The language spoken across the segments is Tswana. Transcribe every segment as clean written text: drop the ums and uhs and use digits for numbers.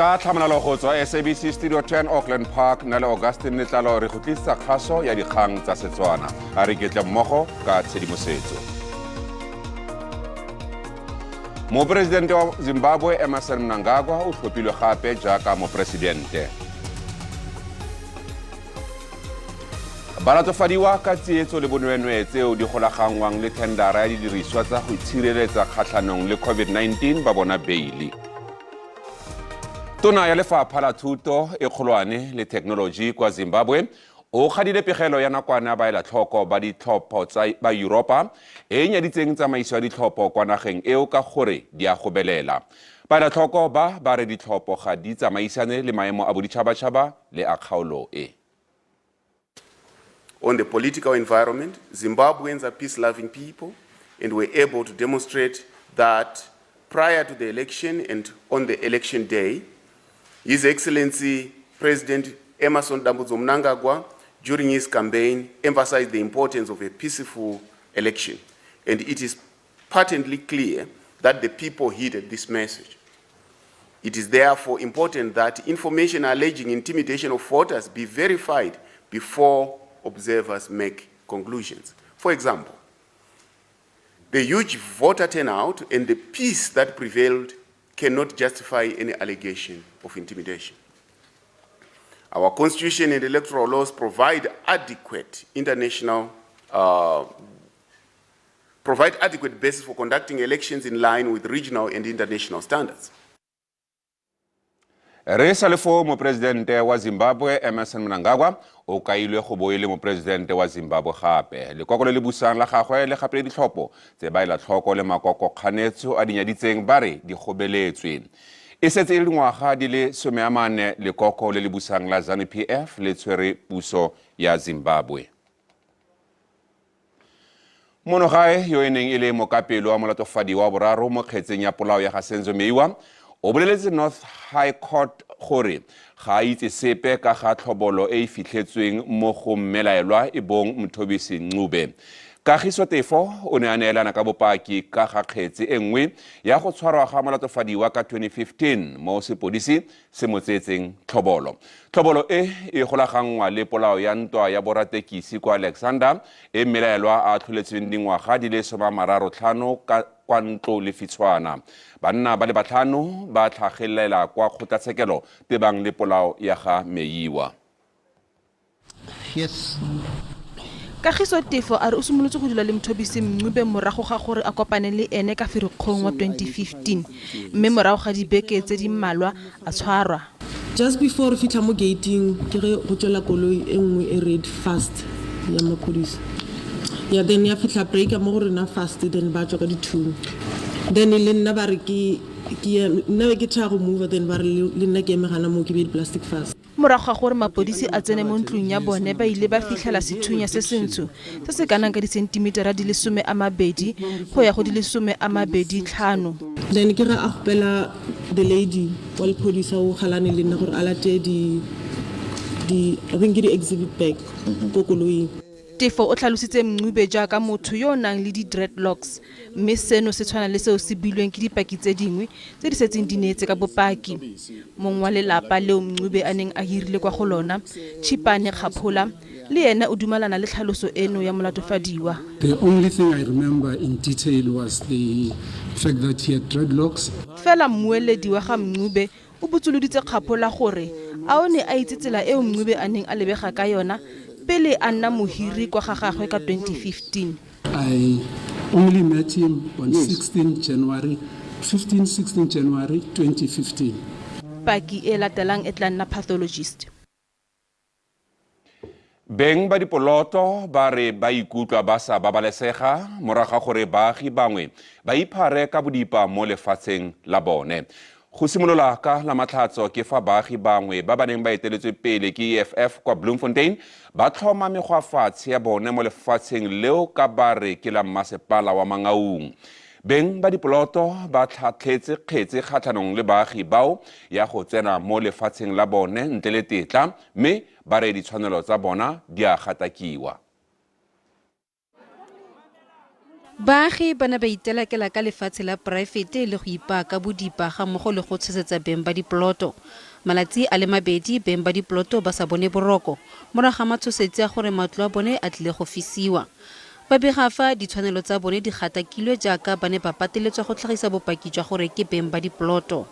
Ka tlhamalalo go tswa SABC Studio 10, Auckland Park, nna le Augustine Letlalo re go tlisetsa kgaso ya dikgang tsa Setswana. A re ketle mmogo ka tshedimosetso. Moporesidente wa Zimbabwe Emmerson Mnangagwa o tlhophilwe gape jaaka moporesidente. Balatofadiwa ka tsietso le bonweenwee tseo di golaganngwang le thendara ya didiriswa tsa go itshireletsa kgatlhanong le COVID-19 ba bona beili. Tona ya Lefapha la Thuto e Kgolwane le Thekenoloji kwa Zimbabwe o kgadile pegelo ya nakwana ya baelatlhoko ba ditlhopho tsa ba Yuropa e e nyaditseng tsamaiso ya ditlhopho kwa nageng eo ka gore di a gobelela. Baelatlhoko ba ba re ditlhopho ga di tsamaisane le maemo a boditšhabatšhaba le a kgaolo e. On the political environment, Zimbabweans are peace-loving people and were able to demonstrate that prior to the election and on the election day. His Excellency President Emmerson Dambudzo Mnangagwa, during his campaign, emphasized the importance of a peaceful election. And it is patently clear that the people heeded this message. It is therefore important that information alleging intimidation of voters be verified before observers make conclusions. For example, the huge voter turnout and the peace that prevailed cannot justify any allegation of intimidation. Our constitution and electoral laws provide adequate international provide adequate basis for conducting elections in line with regional and international standards. Re sa le foo, moporesidente wa Zimbabwe Emmerson Mnangagwa o kailwe go bo e le moporesidente wa Zimbabwe gape. Lekoko le le busang la gagwe le gapile ditlhopho tse ba ela tlhoko le makoko kganetso a di nyaditseng ba re di gobeletswe. E setse e le dingwaga di le 40 lekoko le le busang la ZANU PF le tshwere puso ya Zimbabwe. Monogae yo e neng e le mokapelo wa molatofadiwa wa boraro mo kgetseng ya polao ya ga Senzo Meyiwa o boleletse North High Court gore ga a itse sepe ka ga tlhobolo e e fitlhetsweng mo go mmelaelwa e bong Mthobisi Ncube. Kagiso Tefo o ne a neelana ka bopaki ka ga kgetse e nngwe ya go tshwarwa ga molatofadiwa ka 2015 mo sepodisi se mo tseetseng tlhobolo. Tlhobolo e e golaganngwa le polao ya ntwa ya boratekisi kwa Alexander e mmelaelwa a atlholetsweng dingwaga di le 35 ka kwa ntlo lefitshwana. Banna ba le batlhano ba tlhagelela kwa kgotlatshekelo tebang le polao ya ga Meyiwa. Yes. Kagiso Tefo a re o simolotse go dula le Mthobisi Mncube morago ga gore a kopane le ene ka Ferikgong wa 2015, mme morago ga dibeke tse di mmalwa a tshwarwa. Just before re fitlha mo gate-ing ke ge go tšwela koloi e nngwe e red fast ya maphodisa ya then ya fitlha breaker mo go rena fast, then ba tšwa ka dithunya, then le nna ba re ke ke nna be ke try go move, then ba re le nna ke eme gana moo ke beye di-plastic fast. Morago ga gore mapodisi a tsene mo ntlong ya bone, ba ile ba fitlhela sethunya se sentsho se se kanang ka disentimetara di le 20 go ya go di le 25. Then ke ge a kgopela the lady wa lephodisa o galane le nna gore a late di di I think ke di exhibit bag ko koloing. Tefo o tlhalositse Mncube jaaka motho yo o nang le di-dreadlocks, mme seno se tshwana le seo se builweng ke dipaki tse dingwe tse di setseng di neetse ka bopaki. Mong wa lelapa leo Mncube a neng a hirile kwa go lona, Chipane Kgaphola, le ene o dumalana le tlhaloso eno ya molatofadiwa. The only thing I remember in detail was the fact that he had dreadlocks. Fela mmueledi wa ga Mncube O botsoloditse Kgaphola gore a o ne a itse tsela eo Mncube a neng a lebega ka yona pele a nna mohiri kwa ga gagwe ka 2015. I only met him on 16 January, 15, 16 January 2015. Paki e latelang e tla nna pathologist. Beng ba dipoloto ba re ba ikutlwa ba sa babalesega morago ga gore baagi bangwe ba iphare ka bodipa mo lefatsheng la bone. Go simolola ka Lamatlhatso ke fa baagi bangwe ba ba neng ba eteletswe pele ke EFF kwa Bloemfontein ba tlhoma megwafatshe ya bone mo lefatsheng leo ka ba re ke la mmasepala wa Mangaung. Beng ba dipoloto ba tlhatlhetse kgetse kgatlhanong le baagi bao ya go tsena mo lefatsheng la bone ntle le tetla mme ba re ditshwanelo tsa bona di a gatakiwa. Baagi ba ne ba itelakela ka lefatshe la poraefete le go ipaa ka bodipa ga mmogo le go tshosetsa beng ba dipoloto. Malatsi a le mabedi beng ba dipoloto ba sa bone boroko morago ga matshosetsi a gore matlo a bone a tlile go fisiwa. Ba bega fa ditshwanelo tsa bone di gatakilwe jaaka ba ne ba pateletswa go tlhagisa bopaki jwa gore ke beng ba dipoloto.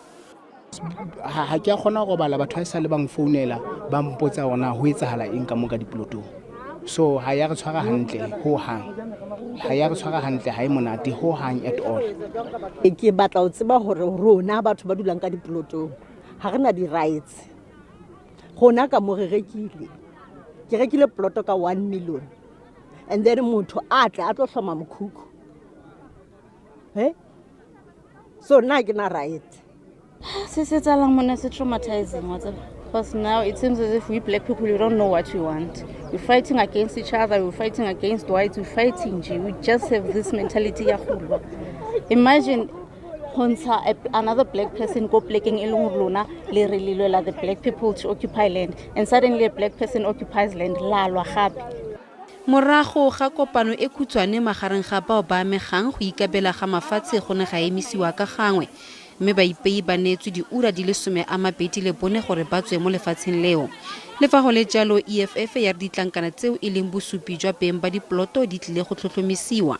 Ga ke a kgona go robala, batho ba sa le ba nfounela ba mpotsa gore na go etsagala eng ka mo ka dipolotong. So ga ya re tshwara hantle ho hang, ga ya re tshwara hantle, ga e monate ho hang at all. Ke batla ho tseba hore rona batho ba dulang ka dipolotong ga re na di-rights. Rona ka mo re rekile, ke rekile poloto ka 1 million and then motho a tle a tlo hloma mokhukhu. So nna ke na right. Se se tsalang mona se traumatizing, wa tseba. Because now it seems as if we black people, we don't know what we want. We're fighting against each other, we're fighting against whites, we're fighting. We just have this mentality ya go lwa. Imagine go ntsha another black person ko plekeng e leng gore lona le re le lwela the black people to occupy land, and suddenly a black person occupies land, la lwa gape. Morago ga kopano e khutshwane magareng ga bao ba amegang, go ikabela ga mafatshe go ne ga emisiwa ka gangwe, mme baipei ba neetswe diura di le 24 gore ba tswe mo lefatsheng leo. Le fa go le jalo, EFF ya re ditlankana tseo e leng bosupi jwa beng ba dipoloto di tlile go tlhotlhomisiwa.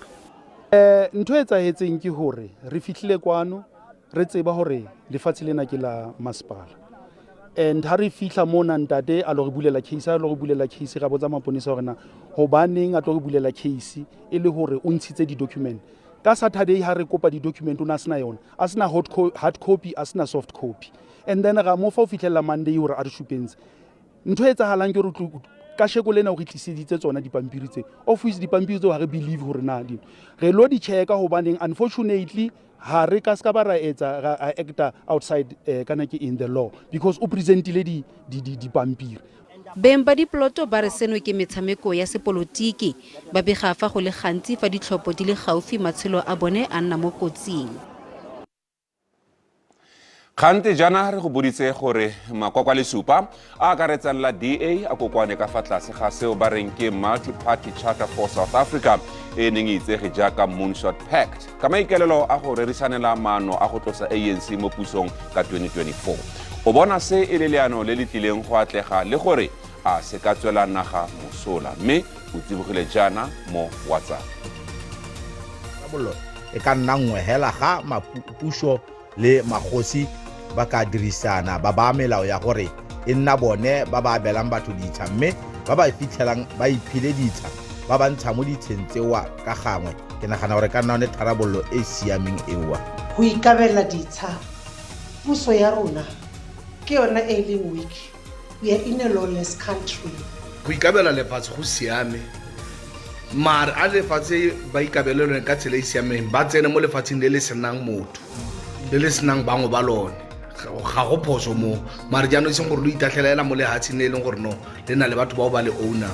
Ntho e etsahetseng ke hore re fihlile kwano re tseba hore lefatshe lena ke la masepala, and ha re fihla mona ntate a lo re bulela case, a lo re bulela case, ra botsa maponesa hore na hobaneng a tlo re bulela case e le hore o ntshitse di-document. Ka Saturday ha re kopa di-document o ne a sena yona, a sena hard copy, a sena soft copy, and then ra mo fa ho fihlella Monday hore a re supentse. Ntho e etsahalang ke hore kasheko lena o re tliseditse tsona dipampiri tse, of which dipampiri tseo ha re believe hore na di re lo di checka, hobaneng unfortunately ha re ka ska ba ra etsa ra acta outside kana ke in the law, because o presentile di di di dipampiri. Beng ba dipoloto ba re seno ke metshameko ya sepolotiki. Ba bega fa go le gantsi fa ditlhopho di le gaufi matshelo a bone a nna mo kotsing. Kgante jaana re go boditse gore makoko a le supa a akaretsang la DA a kokoane ka fa tlase ga seo ba reng ke Multi-Party Charter for South Africa e neng e itsege jaaka Moonshot Pact, ka maikaelelo a go rerisanela maano a go tlosa ANC mo pusong ka 2024. O bona se e le leano le le tlileng go atlega le gore a se ka tswela naga mosola, mme o tsibogile jaana mo WhatsApp. Tharabollo e ka nna nngwe hela ga puso le magosi ba ka dirisana, ba baya melao ya gore e nna bone ba ba abelang batho ditsha, mme ba ba fitlhelang ba iphile ditsha ba ba ntsha mo ditsheng tsewa ka gangwe. Ke nagana gore ka nna yone tharabollo e e siameng ewa. Go ikabela ditsha, puso ya rona ke yona e leng weak. We are in a lawless country. Go ikabela lefatshe go siame, mare a lefatshe ba ikabele lone ka tsela e e siameng, ba tsene mo lefatsheng le le senang motho, le le senang bangwe ba lone, ga go phoso mo. Mare jaanong e seng gore lo itatlhela mo lehatsheng le e leng gore no le na le batho bao ba le owner.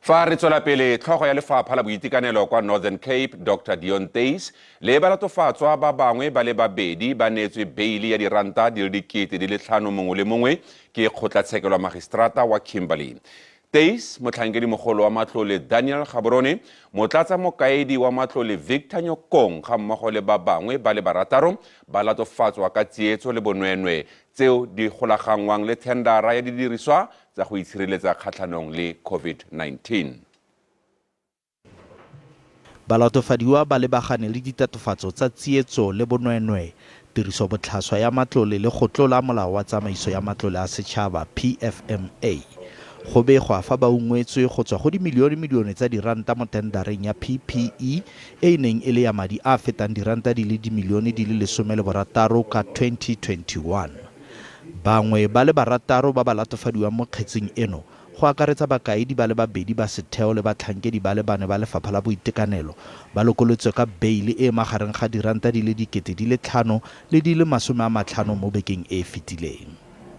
Fa re tswela pele, tlhogo ya lefapha la boitekanelo kwa Northern Cape, Dr Dion Theys, le balatofatswa ba bangwe ba le babedi ba neetswe beili ya diranta di le 5,000 mongwe le mongwe ke kgotlatshekelo ya magistrata wa Kimberley. Theys, motlhankedi mogolo wa matlole Daniel Gaborone, motlatsa mokaedi wa matlole Victor Nyokong ga mmogo le ba bangwe ba le barataro ba latofatswa ka tsietso le bonweenwee tseo di golaganngwang le thendara ya didiriswa tsa go itshireletsa kgatlhanong le COVID-19. Balatofadiwa ba lebagane le ditatofatso tsa tsietso le bonweenwee, tirisobotlhaswa ya matlole le go tlola molao wa tsamaiso ya matlole a setšhaba, PFMA. Go begwa fa ba ungwetswe go tswa go dimilionemilione tsa diranta mo tendareng ya PPE e e neng e le ya madi a a fetang diranta di le dimilione di le 16 ka 2021. Bangwe ba le barataro ba ba latofadiwang mo kgetseng eno, go akaretsa bakaedi ba le babedi ba setheo le batlhankedi ba le bane ba lefapha la boitekanelo, ba lokolotswe ka beile e e magareng ga diranta di le 5,000 le di le 50 mo bekeng e e fetileng.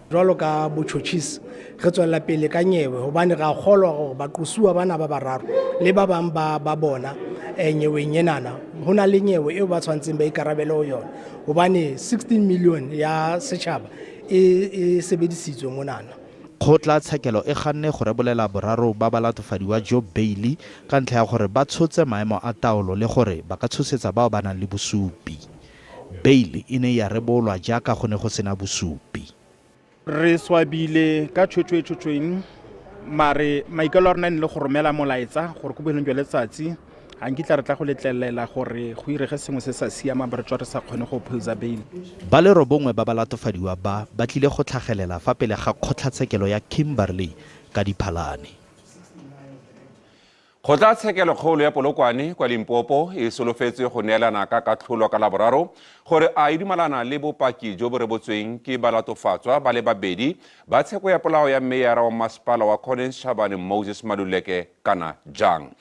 Jwalo ka botjhotjhisi re tswella pele ka nyewe hobane re a kgolwa hore baqosuwa bana ba bararo le ba bang ba ba bona nyeweng enana ho na le nyewe eo ba tshwantseng ba ikarabele ho yona, hobane 16 million ya setjhaba e sebedisitswe monana. Kgotlatshekelo e ganne go rebolela boraro ba balatofadiwa jo beili ka ntlha ya gore ba tshotse maemo a taolo le gore ba ka tshosetsa bao ba nang le bosupi. Beili e ne ya rebolwa jaaka go ne go sena bosupi. Re swabile ka tshwetso e tshotsweng, mare maikaelelo a rona e ne le go romela molaetsa gore ko bohelong jwa letsatsi ga nkitla re tla go letlelela gore go irege sengwe se sa siamang, re tswa re sa kgone go opposa bail. Ba le robongwe ba balatofadiwa ba, ba tlile go tlhagelela fa pele ga kgotlatshekelo ya Kimberley ka Diphalane. Kgotlatshekelokgolo ya Polokwane kwa Limpopo e solofetswe go neelana ka katlholo ka Laboraro gore a e dumalana le bopaki jo bo rebotsweng ke balatofatswa ba le babedi ba tsheko ya polao ya meyara wa masepala wa Collins Chabane Moses Maluleke kana jang.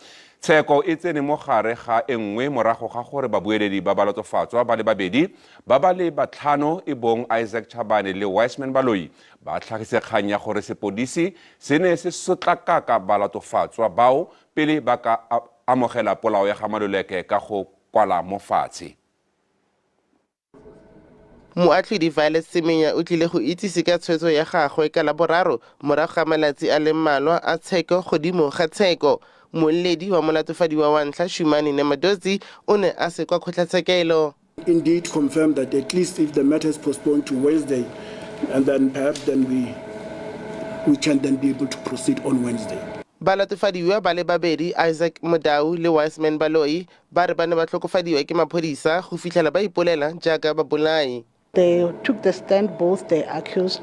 Tsheko e tsene mo gare ga e nngwe morago ga gore babueledi ba balatofatswa ba le babedi ba ba le batlhano e bong Isaac Chabane le Wiseman Baloyi ba tlhagise kgang ya gore sepodisi se ne se sotlakaka balatofatswa bao pele ba ka amogela polao ya ga Maluleke ka go kwala mo fatshe. Moatlhodi Violet Semenya o tlile go itsise ka tshwetso ya gagwe ka Laboraro morago ga malatsi a le mmalwa a tsheko godimo ga tsheko. Molledi wa molatofadiwa wa ntlha Shumani Nemadodzi o ne a se kwa kgotlatshekelo. Indeed confirm that at least if the matter is postponed to Wednesday, and then perhaps then we can then be able to proceed on Wednesday. Balatofadiwa ba le babedi Isaac Modau le Wiseman Baloyi ba re ba ne ba tlhokofadiwa ke maphodisa go fitlhela ba ipolela jaaka babolai. They took the stand, both the accused,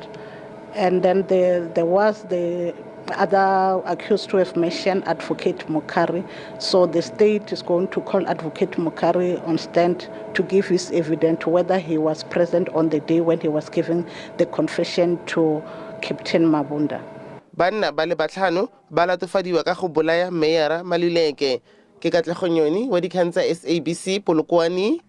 and then there was the other accused who have mentioned Advocate Mokari. So the state is going to call Advocate Mokari on stand to give his evidence whether he was present on the day when he was giving the confession to Captain Mabunda. Banna ba le batlhano ba latofadiwa ka go bolaya Meyara Maluleke. Ke Katlego Nyoni wa dikgang tsa SABC Polokwane.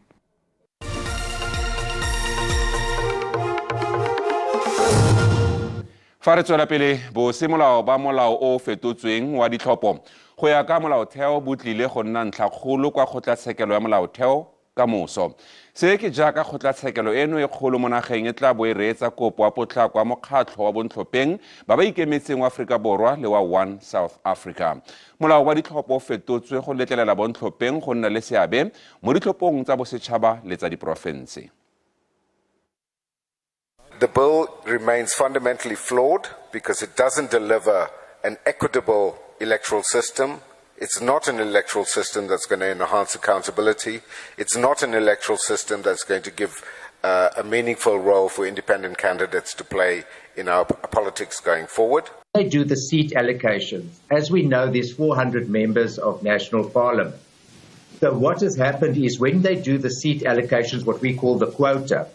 Fa re tswela pele, bosemolao ba molao o o fetotsweng wa ditlhopho go ya ka molaotheo bo tlile go nna ntlhakgolo kwa kgotlatshekelo ya molaotheo ka moso. Se ke jaaka kgotlatshekelo eno e kgolo mo nageng e tla bo e reetsa kopo ya potlako ya mokgatlho wa bontlhopheng ba ba ikemetseng wa Aforika Borwa le wa One South Africa. Molao wa ditlhopho o fetotswe go letlelela bontlhopheng go nna le seabe mo ditlhophong tsa bosetšhaba le tsa diporofense. The bill remains fundamentally flawed because it doesn't deliver an equitable electoral system. It's not an electoral system that's going to enhance accountability. It's not an electoral system that's going to give a meaningful role for independent candidates to play in our politics going forward. They do the seat allocations. As we know, there's 400 members of national parliament. So what has happened is when they do the seat allocations, what we call the quota,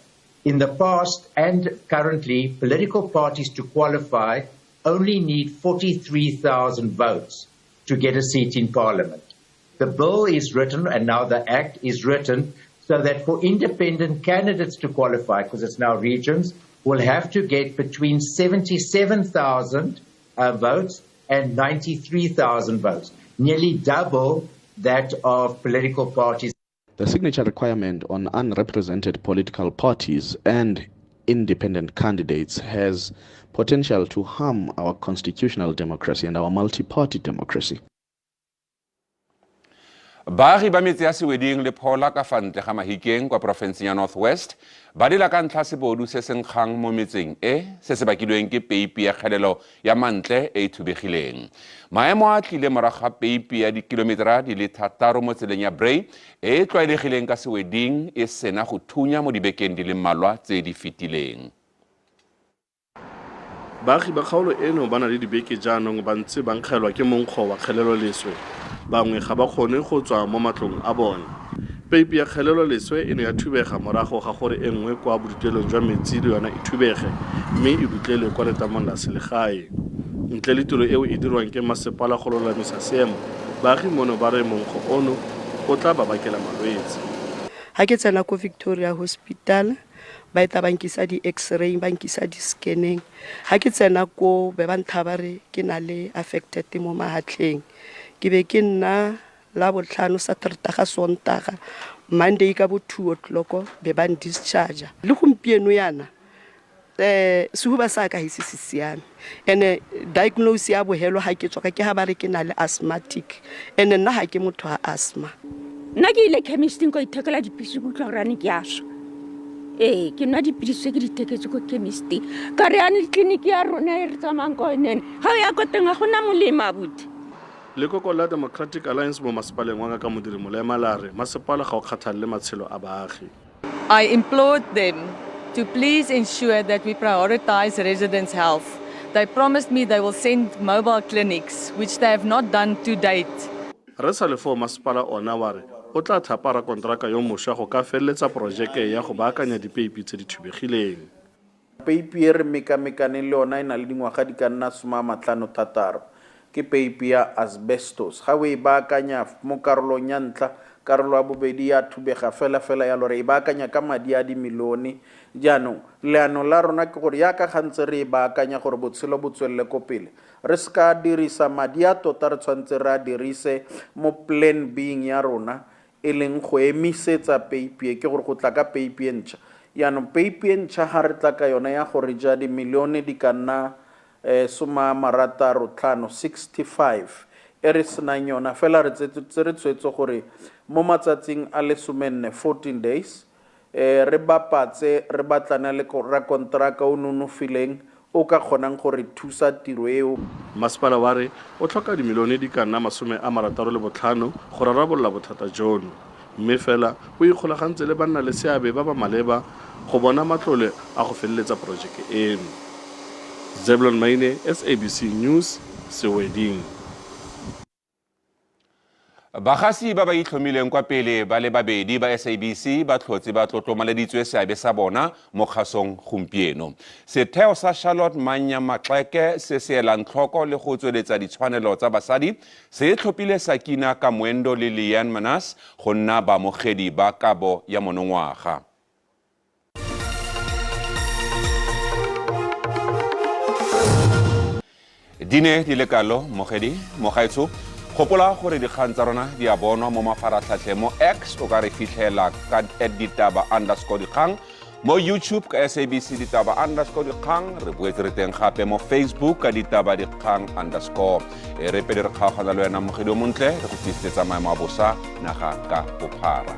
in the past and currently, political parties to qualify only need 43,000 votes to get a seat in parliament. The bill is written, and now the act is written, so that for independent candidates to qualify, because it's now regions, will have to get between 77,000 votes and 93,000 votes, nearly double that of political parties. The signature requirement on unrepresented political parties and independent candidates has potential to harm our constitutional democracy and our multi-party democracy. Baagi ba metse ya Seweding le Phola ka fa ntle ga Mahikeng kwa porofenseng ya North West ba lela ka ntlha sebodu se se nkgang mo metseng e se se bakilweng ke peipi ya kgelelo ya mantle e e thubegileng. Maemo a tlile morago ga peipi ya dikilometera di le 6 mo tseleng ya Bray e e tlwaelegileng ka Seweding e sena go thunya mo dibekeng di le mmalwa tse di fetileng. Baagi ba kgaolo eno ba na le dibeke jaanong ba ntse ba nkgelwa ke monkgo wa kgeleloleswe. Bangwe ga ba kgone go tswa mo matlong a bona. Peipi ya kgeleloleswe e ne ya thubega morago ga gore e nngwe kwa bodutelong jwa metsi le yona e thubege mme e dutlele kwa letamong la selegae. Ntle le tiro eo e dirwang ke masepala go lolamisa seemo, baagi mono ba re monkgo ono o tla ba bakela malwetse. Ha ke tsena ko Victoria Hospital, ba eta ba nkisa di-x-ray, ba nkisa di-scanning. Ha ke tsena ko be ba ntha ba re ke na le affected mo mahatleng. Ke be ke nna la botlhano Saterdaga, Sontaga, Monday ka bo 2 o'clock be ba ndischarge. Le gompieno yana Sehuba sa ka ise se siame, and-e diagnose ya bohelo ga ke tswa ka ke ga ba re ke na le asthmatic, and-e nna ga ke motho wa asthma. Nna ke ile chemisting ko ithekela dipilisi, ke utlwa gore ane ke a swa. Ee, ke nwa dipilisi tse ke di theketse ko chemisting. Ka re ane tleliniki ya rona e re tsamayang ko yone, ga o ya ko teng ga gona molemo, abuti. Lekoko la Democratic Alliance mo masepaleng wa Ngaka Modiri Molema la re masepala ga o kgathalele matshelo a baagi. I implored them to please ensure that we prioritize residents' health. They promised me they will send mobile clinics, which they have not done to date. Re sa le foo masepala ona wa re o tla thapa rakonteraka yo mošwa go ka feleletsa porojeke ya go baakanya dipeipi tse di thubegileng. Peipi e re mekamekaneng le yona e na le dingwaga di ka nna 56. Ke peipi ya asbestos. Ga o e baakanya mo karolong ya ntlha, karolo ya bobedi ya thubega fela fela yalo. Re e baakanya ka madi a dimilione. Jaanong, leano la rona ke gore yaka ga ntse re e baakanya gore botshelo bo tswelele ko pele, re se ka dirisa madi a tota re tshwanetse re a dirise mo plan B-ing ya rona, e leng go emisetsa peipi e, ke gore go tla ka peipi e ntšha. Jaanong peipi e ntšha ga re tla ka yona ya go re ja dimilione di ka nna 65, 65, e re senang yona, fela re tsere tshwetso gore mo matsatsing a le 14, 14 days, re bapatse, re batlane le rakonteraka o nonofileng o ka kgonang go re thusa tiro eo. Masepala wa re o tlhoka dimilione di ka nna 65 go rarabolola bothata jono, mme fela o ikgolagantse le bannaleseabe ba ba maleba go bona matlole a go feleletsa porojeke eno. Zeblon Maine, SABC News, Seweding. Bagasi ba ba itlhomileng kwa pele ba le babedi ba SABC ba tlhotse ba tlotlomaleditswe seabe sa bona mo kgasong gompieno. Setheo sa Charlotte Mannya Maxeke se se elang tlhoko le go tsweletsa ditshwanelo tsa basadi se tlhophile Sakina Kamwendo le Leanne Manas go nna baamogedi ba kabo ya monongwaga. Di ne di le kalo, mogedi mogaetsho. Gopola gore dikgang tsa rona di a bonwa mo mafaratlhatlheng. Mo X o ka re fitlhela ka at ditaba underscore dikgang, mo YouTube ka SABC ditaba underscore dikgang. Re boetse re teng gape mo Facebook ka ditaba dikgang underscore. E re pele re kgaogana le wena, mogedi o montle, re go tlisetsa maemo a bosa naga ka bophara.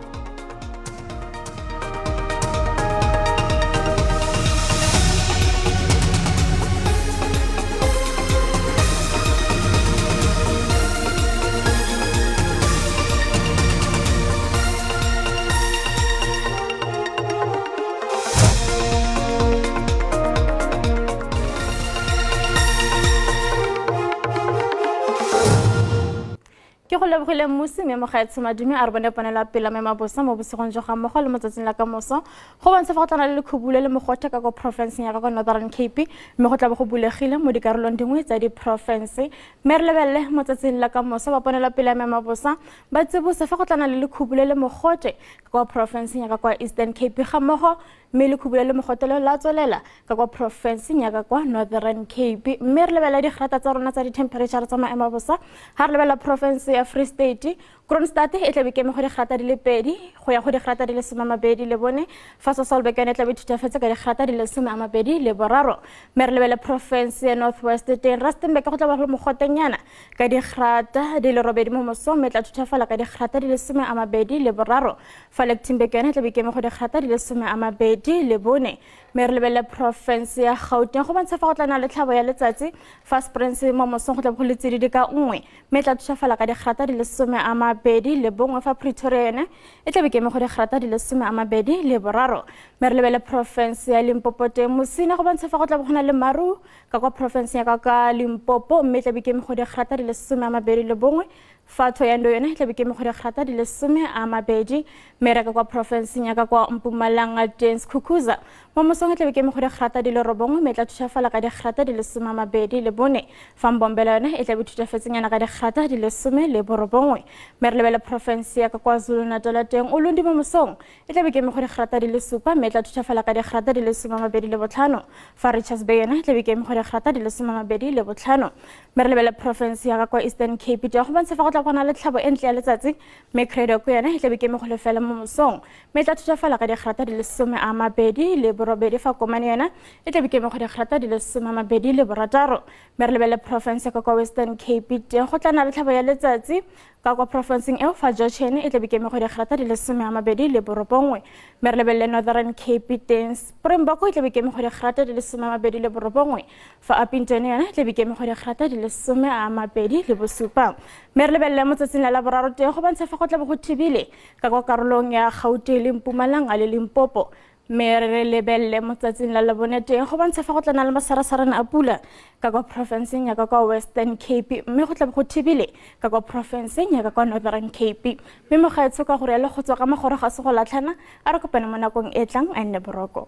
Ke go lebogile mmusi, mme mogaetsho madume a re bone ponelo ya pele maemo a bosa mo bosigong jo ga mmogo le motsatsing la kamoso. Go bontsha fa go tlana le lekhubule le mogothe ka ko porofenseng ya ka kwa Northern Cape, mme go tla bo go bulegile mo dikarolong dingwe tsa diporofense. Mme re lebelele motsatsing la kamoso ba ponelo pele ya maemo a bosa ba tsibosa fa go tlana le lekhubule le mogote ka kwa porofenseng ya ka kwa Eastern Cape ga mmogo, mme lekhubu le le mogotelo la tswelela ka kwa porofenseng ya ka kwa Northern Cape. Mme re lebelela digrata tsa rona tsa di-temperature tsa maemo a bosa. Ga re lebelela porofense ya Free State, Kroonstad e tlabe keme go digrata di le 2 go ya go digrata di le 24, fa Sasolburg yone e tlabe thutafetse ka digrata di le 23. Mme re lebele porofense ya North West teng, Rustenburg go tla ba go le mogotenyana ka digrata di le 8 mo mosong, mme e tla thuthafala ka digrata di le 23, fa Lichtenburg yone e tla be ikeme go digrata di le 24. Mme re lebelele porofense ya Gauteng, go bontsha fa go tla nna le tlhabo ya letsatsi, fa Springs mo mosong go tla go le tsididi ka 1, mme e tla thuthafala ka digrata di le 21, fa Pretoria yone e tla be ikeme go digrata di le 23. Mme re lebelele porofense ya Limpopo teng, Musina go bontsha fa go tla bo go na le maru ka kwa porofenseng ya ka ka Limpopo, mme e tla be ikeme go digrata di le 21, fa Thohoyandou yone e tla be ikeme go digrata di le 20. Mme re ka kwa porofenseng ya ka kwa Mpumalanga teng, Skukuza mo mosong e tla be ikeme go digrata di le 9, mme e tla thuthafala ka digrata di le 24, fa Mbombela yone e tla be thutafetsenyana ka digrata di le 19. Mme re lebele porofense ya ka kwa Zulu-Natal teng, Ulundi mo mosong e tla be ikeme go digrata di le 7, mme e tla thuthafala ka digrata di le 25, fa Richards Bay yone e tla be ikeme go digrata di le 25. Mme re lebele porofense ya ka kwa Eastern Cape teng, go bontsha fa go go tla gona le tlhabo e ntle ya letsatsi, mme Cradock yone e tlabe ke eme go lefela mo mosong, mme e tla thutafala ka digrata di le 28, fa Komane yona e tlabe ke eme go digrata di le 26. Mme re lebelele porofense ka kwa Western Cape teng, go tla nna le tlhabo ya letsatsi ka kwa porofenseng eo, fa George e tlabe ke eme go digrata di le 29. Mme re lebelele Northern Cape teng, Springbok e tlabe ke eme go digrata di le 29, fa Upington yone e tlabe ke eme go digrata di le 27. Mme re lebelele mo tsatsing la Laboraro teng, go bontsha fa go tla bo go thibile ka kwa karolong ya Gauteng le Mpumalanga le Limpopo. Mme re lebelele mo tsatsing la Labone teng, go bontsha fa go tla na le masarasarana a pula ka kwa porofenseng ya ka kwa Western Cape, mme go tla bo go thibile ka kwa porofenseng ya ka kwa Northern Cape. Mme mogaetsho, ka gore le go tswa ka magoro ga se go latlhana, a re kopane mo nakong e tlang. A nne boroko.